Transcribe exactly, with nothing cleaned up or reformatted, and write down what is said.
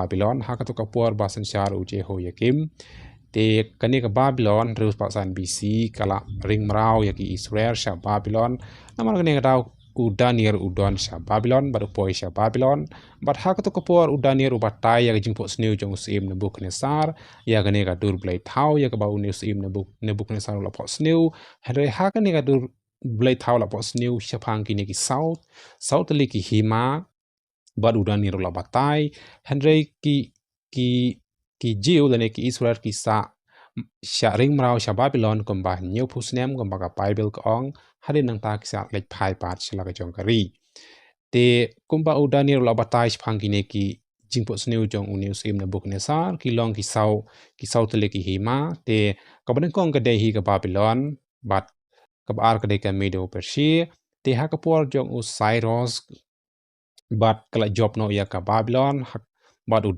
Babilon, ha kato ka por ba synshar u Jehoiakim. Te kane ka Babilon, hynriew spah san B C, ka la ring mraw ïa ki Israel sha Babilon. Namar kane ka daw u Daniel u don sha Babilon, bad u poi sha Babilon. Bad ha kato ka por u Daniel u batai ïa ka jingphohsniew jong u Syiem Nebukhadnessar, ïa kane ka dur blei thaw, ïa kaba une u Syiem Nebu-, Nebukhadnessar u la phohsniew. Hynrei ha kane ka dur blei thaw la phohsniew shaphang kine ki saw, saw tylli ki hima, bad u Daniel u la batai, hynrei ki, ki, ki Jiw lane ki Israel ki sa, shah ring mraw sha Babilon kumba hynñiewphew snem kumba ka Baibl ka ong, hadien nangta ki sa leit phai pat sha la ka jong ka ri. Te kumba u Daniel u la batai shaphang kine ki jingphohsniew jong une u Syiem Nebukhadnessar, ki long ki saw, ki saw tylli ki hima, te kaba nyngkong ka dei hi ka Babilon, bad kaba ar ka dei ka Medo Persia, te ha ka por jong u Cyrus, bad ka la jop noh ïa ka Babilon, ha-, bad u